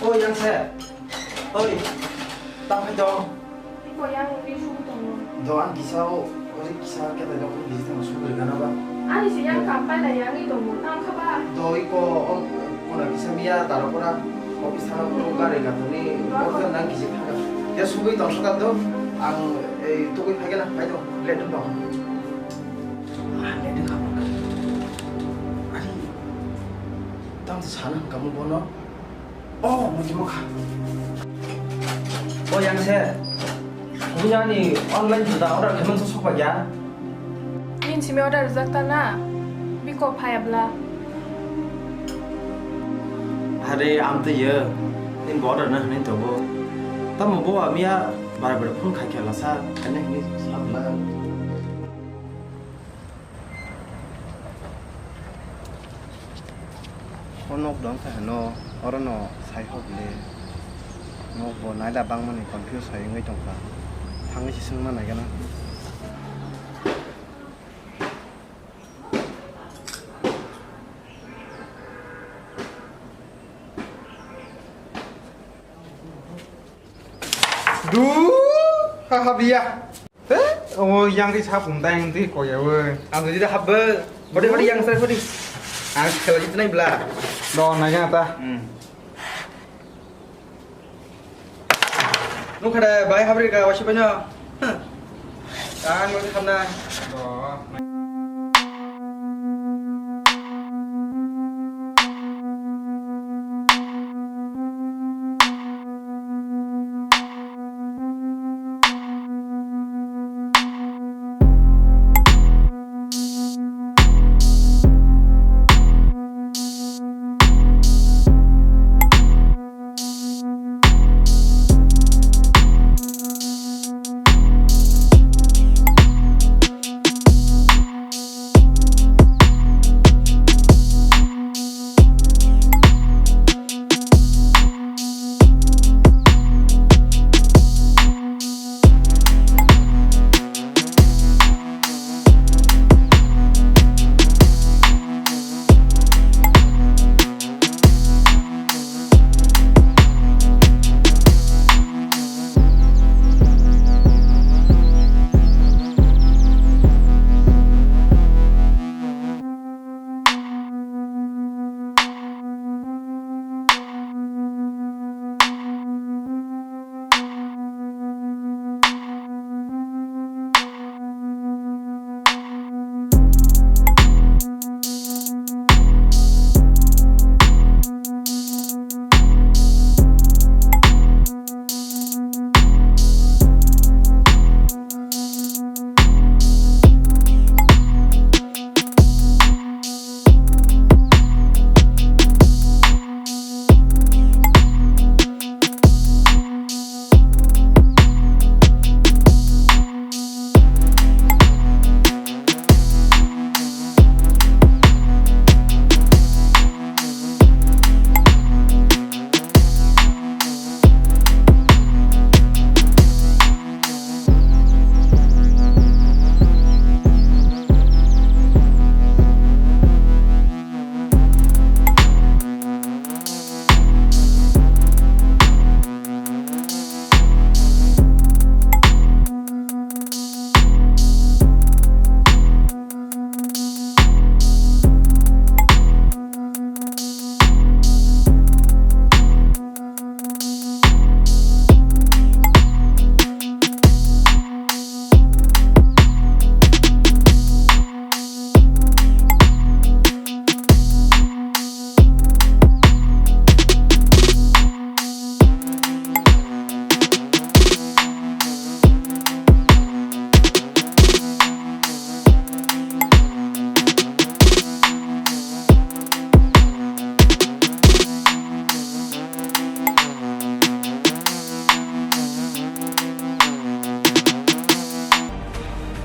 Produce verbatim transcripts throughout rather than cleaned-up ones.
Oi, yang se. Oi, tang phai tong. Iko yang ri sugwi tongo. Do ang kisa o, ori kisa keta dok ri kisa tang sugwi rwgana ba. Ani se yang kam pai na yang ri tongo, tang kha ba. Do iko o, kona kisa miya taro kora office thana koro gari ka toni, do o ko nang kisa thanga. Ya sugwi tong saka do, ang ei tugwi phai gana, phai tong, late tong. Ah, late kha. Ari, tang sana kamu bono. Oh, mujimo kha. Oh, yang se. Kumi ani online juda order khaimang sok ba ya. Nini simi order rijak ta na? Biko phai abla. Are, am te ye. Nin bo order na hwnwi tongo. Tamo bo amiya bara bara phone khai khe lasa. Kane hwnwi sabla. O nok dong kha hino, oro no sai hok le. Nok bo naila bangmani confuse sai wngwi tongkha. Thangwi se swngma naigana. Du, ha, ha, biya. Eh, o yang ri sap hum dai, yang ri ko ya, we. Ang jadi hab, body, body yang saya, body. Ang kalau itu naik belah. Do, naik apa? Hmm. Nukada, bai habri ka, wasi banyo. Ang mau hab na. Do.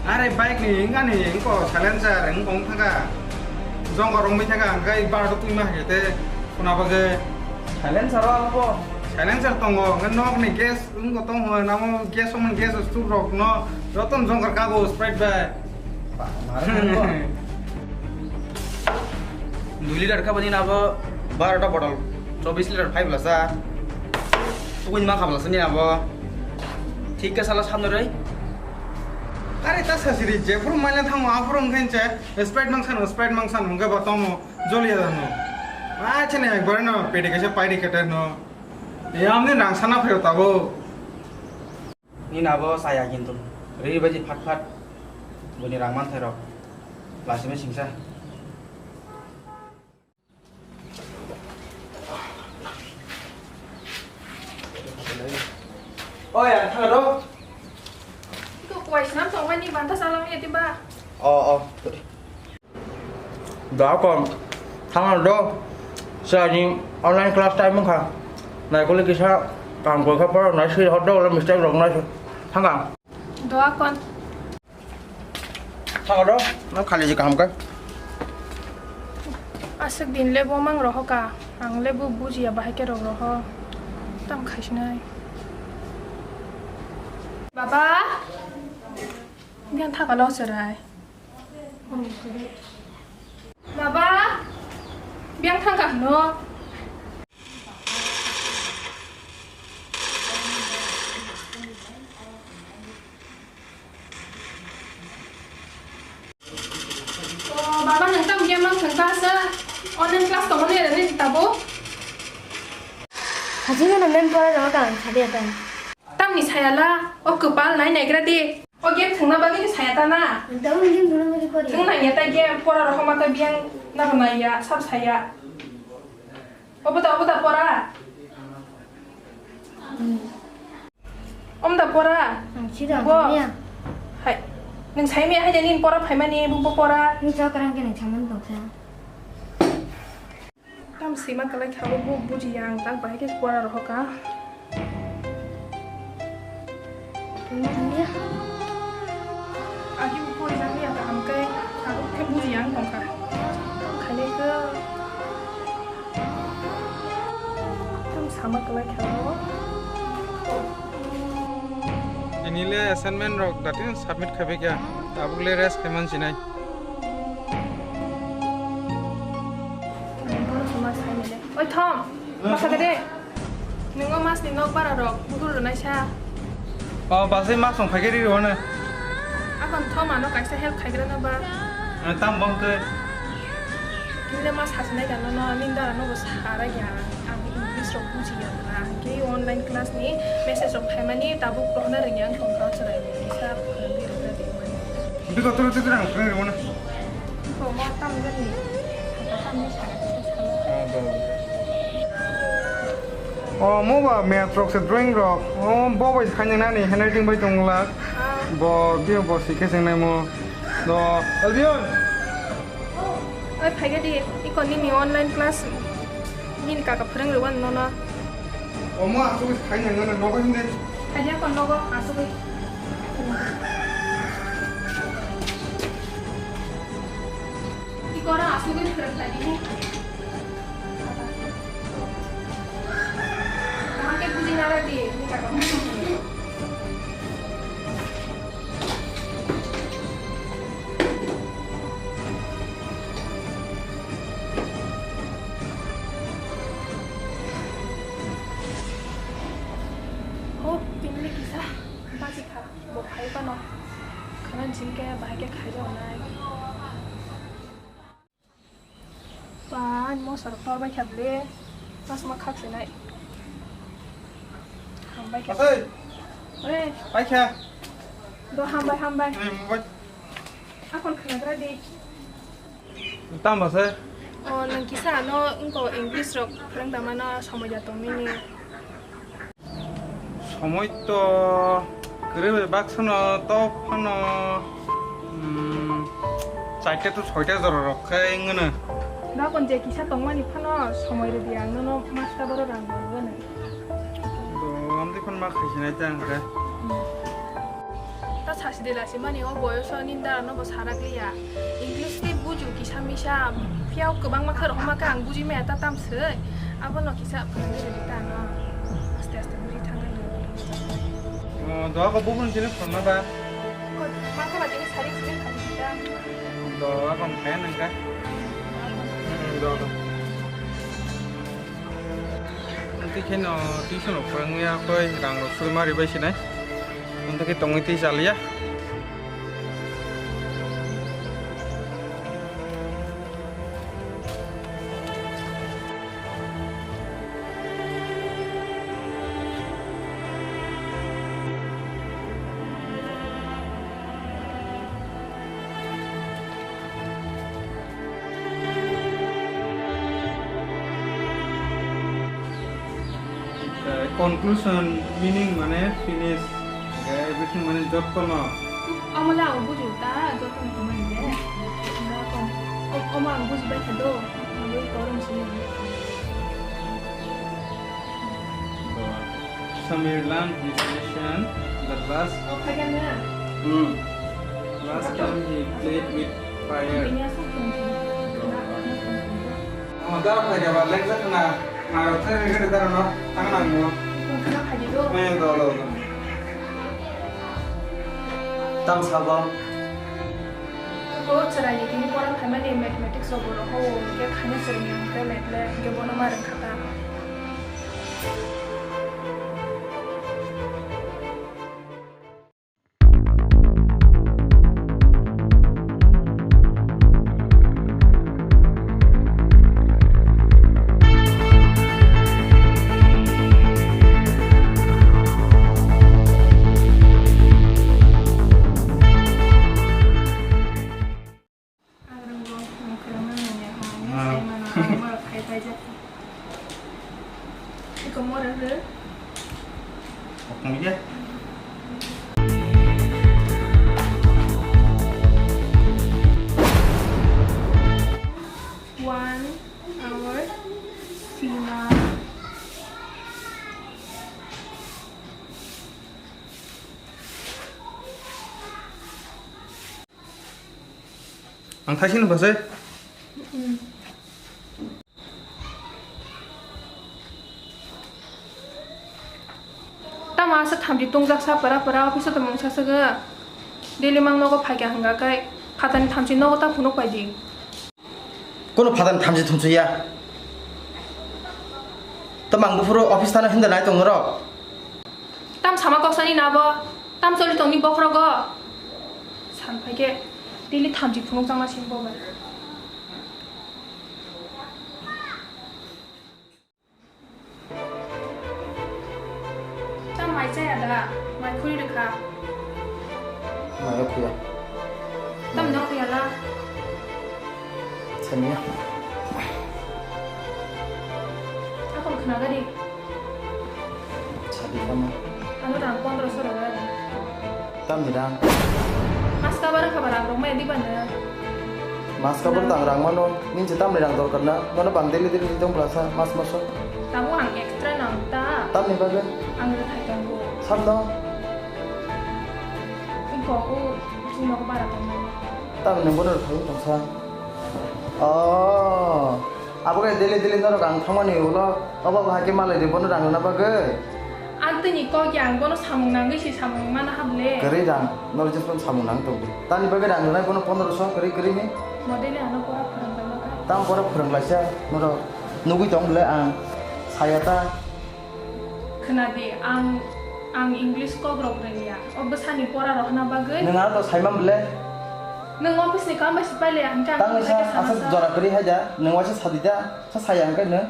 Are bike ni wngkha ni wngkha silencer wngkha wngkha. Jongkar wngwi thangkha hwnkhe bar do twima hai te khuna bagwi. Silencer o abo? Silencer tongo, hwnkhe nok ni gas wngkha tong hwnwi namo gas omo gas stove rok no joto no jongkar kago Sprite bai. Dui liter kha bani abo barota bottle, chobbish liter phai bwlasa. Tugui ma khabla sani abo. Thik khe sala samno rwi. Are ta sasiri jephuru maila thango aphuru wngkhe se Sprite mangsan, Sprite mangsan hwnkhe bo tomo joliya dano. Achane ekbar no pede kaisa pairi kete no. Yamni rang sana phayo tabo. Nini abo chaya kintu. Riri baji phat phat. Boni rang manthai rok. Lasima singsa. Oi, ang thang do. Iko kuwai snam tongmani banta salam ya tiba. Oh, oh. Da kon. Thang do. Sani online class time kha. Nai kuli kisa kam koi kha poro nai sir hot do mistake rok nai. Thang. Doa kon. Thang do. No khali ji kaham kha. Aswk din le bo mang roho ka. Ang le bo bujiya bahai ke rok roho. Tam khaisinai. Baba. Biang thaka lo serai. Baba. Biang thangka hano. O, baba, nwng tamo khe mang thangkha sa? Online class tongmani rani tabo? Hajino nang pora rok ang sabi atai. Tamni sayala, o kwpal nai naigra di. O game thwngna bagwi ni saya ta na? Ang tamo game thwngna bagwi pori. Thwng nang ya ta game, pora rok ma ta biang na nai ya, sab saya. Obo da, obo da pora. Hmm. Om da pora. Ang sida Bo. Ang ya. Hai. Nang sai me hai jani pora phaimani bu bo pora. Ni chok rang kene chaman toksa. Tam sima kalai khabo bu buji yang tak bahai ke pora rohoka. Agi bo pori jani ya kaham ke. Aku ke buji yang tongka. Khaile ke. Tamo sama kwlai kha o. Tini le assignment rok datin submit khaibai kha, tabuk le rest khai man sinai. Oi Thom, basa de. Nungo mas ni nok bara rok bugul rwnai sa. O, basai mas rok phai khe ri rw na. Akon Thom ano kaisa help khaigra na ba. Tam bang khe. Nile mas hasinai da nono, nini dara nogo sarai ya. Ang English rok buji ya na. Hingke online class ni message rok phaimani tabuk rohna rwngya ang tongkha chwrai. Kisa phone di rwna di mani. Biko turu turu ang phone rwna. Ko ma tam gani. Tam ni sa. O, mo ba math rok se drawing rok. O, bo bai khainai nani handwriting bai tongla. Bo, bio bo sikhe sengnai mo. Do, Albion. Oi, phaiga di, iko nini online class. Nini kaka phwrwng rwani nono. Omo asugwi khainai nono nogo hinde. Phaiya kon nogo asugwi. Iko ra asugwi phwrwng tadi. Kaham khe buji nara di, nini kaka phwrwng. Oh, tini kisa baji kha, bo phai phano khana jingke bahai khe khairok nai. Ba, ani mosarok tor bai kha bwle. Chasma khak se nai. Hambai kha. Asai. Oi. Pai kha. Do hambai, hambai. Ni mobile. Akon khnagra di. Tam ba se? O, nang kisa ano wngko English rok phrang da mano somoi da tong nini. Somoi to kwrwi bai baksa no to phano, mm, charta to soita jora rok khe wngno. Dakon je kisa tongmani phano somoi rwdi ang nono masta boro rang bo rwgano. Do amtwi phano ma khaisinai ta ang khe. Ta sasi de lasi mani o boyoso nini dara no bo sarak liya. English tei buju kisa misa, phiya o kwbangma khe rohorma khe ang buji maya ta tam se. Abono kisa phwrwngwi rwdi ta no. Aste aste buji thangna nango. O, doga ko bubun chini phwrwngna ba? Ko, mangkha ba tini sari sini kha di ta. Doga ko phai nang ka? Hmm, doga. Kheno tuition rok phwrwngya koi rang rok sui mari bai sinai. Wngtwi khe tongwi twi chaliya. Conclusion, meaning mane finish, everything mane jotto no. Omo le ang bujo ta, jotto no hwnmani de. Omo ang buji bai kha do, ang bai korom sini. Samir learned his lesson, the last, hmm, last time he played with fire. Omo dara phai jaba, lek jak na, maro thai rega dara no, tang nang mo. Maya dolo. Tam sabo. Ko chwraini tini pora phaimani mathematics rok borok hao hwnkhe khaina chwraini hwnkhe math le hwnkhe bono ma rwngkha ta. Ang rwngo, ang kwrwngma nangya, ang ah, sai mano, ang moro khai paijak. Iko moro rw. Okong ya. One hour, sima. Ang thaisini bwsai. Tamo asa thamchi tongjak sa pora pora office o tongmung sa swkha. Daily mang nogo phaikha hwnkha khe phatani thamchi nogo ta phunuk pai di. Kono phatani thamchi thumchi ya. Tamang buphuru office thana hinda nai tong norok. Tam sama koksani na bo, tam choli tongni bokhorogo. San phaikhe daily thamchi phunukjakna simi bo bai. Tam mai chaya da, mai khuri rwkha. Mai o khuya. Tam no khuya la. Samiya. Akon khna gari. Sadi kama. Ano rang pondro soro gari. Tamni rang. Mas kabar khabar rang rok mai di bana. Mas kabar tang rang mano. Ninche tamni rang dorkar na. Mano bang daily daily tong plasa mas maso. Tamo ang extra nang ta. Tamni bagwi. Ang rethai tongo. Sabno. Iko o. Chino ko bara tong. Tamni bono rethai tong sa. Oh. Abo khe daily daily norok ang thangmani ulo, obo bo hai khe malai di bono rang rwna bagwi. Ang tini kok ya, ang bono samung nangwi si samung mana hable. Kwrwi rang, norok jespan samung nang tong di. Tani bagwi rang rwnai bono pondro so, kwrwi kwrwi ni. Modele ano pora phwrwng bai maka. Tam pora phwrwng laisa, norok nugwi tong bwle ang saya ta. Khna di, ang, ang English kok rok rwngya. O bwsani pora rohna bagwi. Nwng ano to saiman bwle. Nwng office ni kam bai se pailaya hwnkhe ang tangwi sa, asa jora kwrwi hai da. Nwng waisa sadi da, sa saya hwnkhe nwng.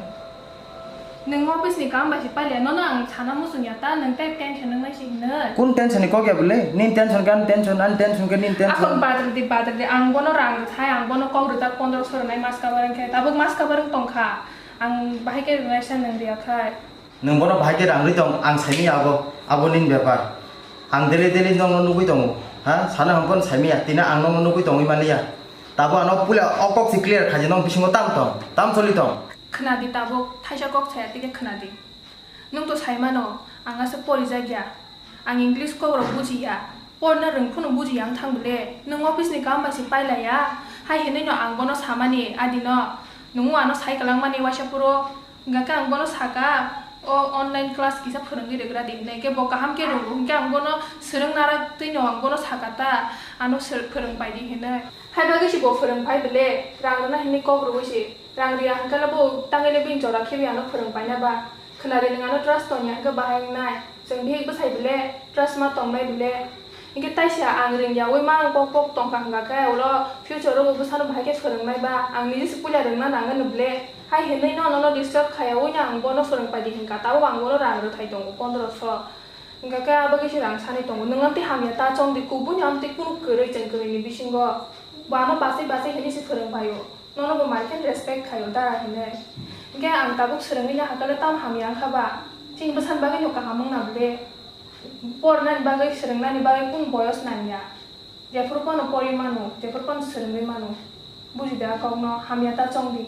Nwng office ni kam bai se pailaya, nono ang sana muchung ya ta, nwng tei tension wngnai se hwnwi. Kun tension ni kok ya bwle? Nini tension khe ani tension, ani tension khe nini tension. Akon badri di, badri di, ang bono rang rwthai, ang bono kok rwjak pondro so rwnai mas kabar wngkhe, tabuk mas kabar wng tongkha. Ang bahai khe rwnai sa nwng riya khai. Nwng bono bahai khe rang rwi tong, ang saimanya abo, abo nini bepar. Ang daily daily nokno nugwi tongo, ha? Sana hwn phano saimanya, tini ang nokno nugwi tongwi manliya. Tabo ano puila o kok se clear khaidi, nok bisingo tam tong, tam choli tong. Khna di tabuk, thaisa kok saya tike khna di. Nwng to sai mano, ang asa porijakya. Ang English kok rok bujiya. Porna rwng phano bujiya wng thang bwle. Nwng office ni kam bai se pailaya. Hai hinwi no ang bono samani, adi no. Nwng ano sai kwlangmani waisa phuru. Hwnkhe ang bono saka, o online class kisa phwrwngwi rwgra di hinwi. Hwnkhe bo kaham khe rwngo. Hwnkhe ang bono swrwng narak twi no ang bono saka ta. Ano swr-, phwrwng pai di hinwi. Hai bagwi se bo phwrwng pai bwle. Rang rwna hinwi kok rwui se. Rang riya hwnkhe le bo tangwi le bini jora khebwi ano phwrwng paina ba. Nari nwng ano trust tongya hwnkhe bahai wngnai. Chwng bihik bwsai bile trust ma tongnai bile. Hwnkhe taisa ang rwngyaui ma ang pok pok tongkha hwnkha khe ulo future o bo bwsano bahai khe swrwngnai ba. Ang niji se puila rwngna nang hwno bile. Hai hinwi no nono disturb khaiyaui no ang bono swrwng paidi hwnkha. Tabuk ang bono rang rwthai tongo pondro so. Hwnkha khe abo khe se rang sanwi tongo. Nwng amtwi hamya ta chongdi, kubuni amtwi kunu kwrwi chwng kwrwini bisingo. Bo ano bachai bachai hinwi se swrwng paio. Nono bo mai khe respect khaio dara hinwi. Hwnkhe ang tabuk swrwngwi nahakhe le tamo hamya wngkha ba? Chini bwsani bagwi no kaham wngna bwle. Pornani bagwi, swrwngnani bagwi kunu boyos nangya. Jephuru phano pori mano, jephuru phano swrwngwi mano. Buji de a kokno, hamya ta chongdi.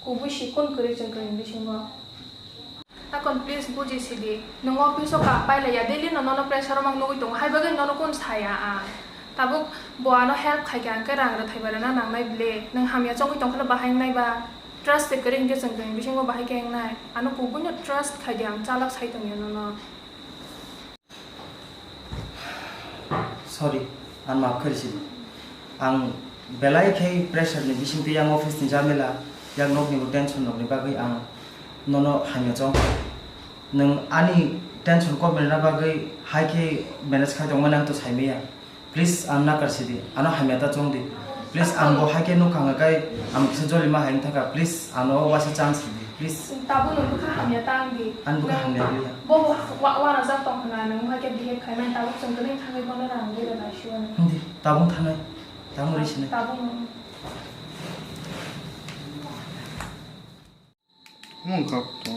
Kubui sikun kwrwi chwng kwrwini bisingo. Akon please buji sidi. Nwng office o kap pailaiya, daily no nono pressure o mang nugwi tongo. Hai bagwi nono kun saya ang. Tabuk bo ano help khaikha hwnkhe rang rwthai bai rwna nangnai bile. Nwng hamya chongwi tongkhale bahai wngnai ba? Trust se kwrwi hwnkhe chwng tongni bisingo bahai khe wngnai. Ano kubuino trust khaidi ang chalak sai tongya nono. Sorry, ang maaf khe risi di. Ang belai khe pressure ni bisingtwi yang office ni jamela, yang nokni bo tension rokni bagwi ang nono hamya chong. Nwng ani tension kom rwna bagwi hai khe manage khai tongmani ang to saimaya. Please, ang nakar sidi, ano hamya ta chong di. Please, ang bo hai khe nukha hwnkha khe ang kisa jolima hai wngkha, please, ano waisa chance rwdi, please. Tabuk nwng bwkha hamya ta wng di. Ang bwkha hamya wngya. Bo bo wa-, wanajak tong hwnna nwng hai khe behave khaimani, tabuk chwng kwrwng thangwi bono rang rwna naisio. Hindi, tabuk thanai, tabuk rwi sinai. Tabuk nwng. Mung kap tu.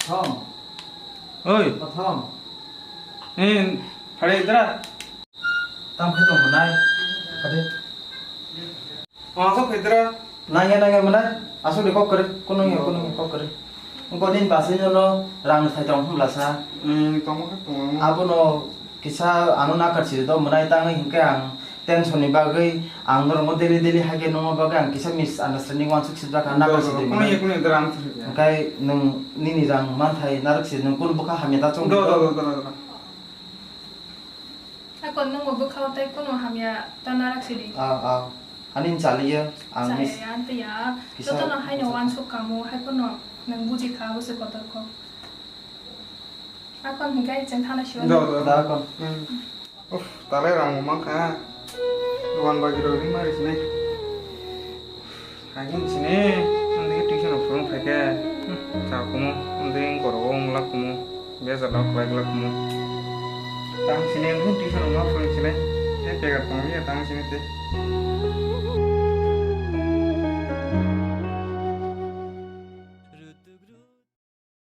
Thom. Oi. O Thom. Eh, phare idra. Tam khe tong manai. Phare. Oh, so phedra. Nangya, nangya manai. Asuk de kok kare. Kono ya, kono kok kare. Engko nini bwsai no rang thai tong hwnla sa. Hmm, tongma khe tongo. Abono kisa ano nakar siri do mwnai tangwi hinkhe ang tension ni bagwi ang norokno daily daily hai khe nungma bagwi ang kisa misunderstanding wansuk sijak kha nakar siri. Kono ya, kono ya, rang thai ya. Hwnkhe nwng nini rang manthai narwk siri nwng kunu bwkha hamya ta chong do, do, do, do, do, do. Akon nwng bo bwkhao tei kunu hamya ta narak sidi. Ah, ah. Ani chaliya, ang mis- Chaya, tei ya. Kisa- Jotono haino wansuk kamo, hai phano nwng buji kha, bwswk kotor kho. Akon hinkhe chwng thana sio. Do, do. Da, akon. Hmm. Uff, talai rang bo mankha. Dogan bagwi rok ring mari sinai. Hai hwn sini, ang digi tuition rok phurung phaikhe, hmm, cha kumu, ang digi korok o wngla kumu, bejal rok kwlai kwlai kumu. Tang sini, ang digi tuition rok ma phurung sini, tei begar tong liya tang sini tei.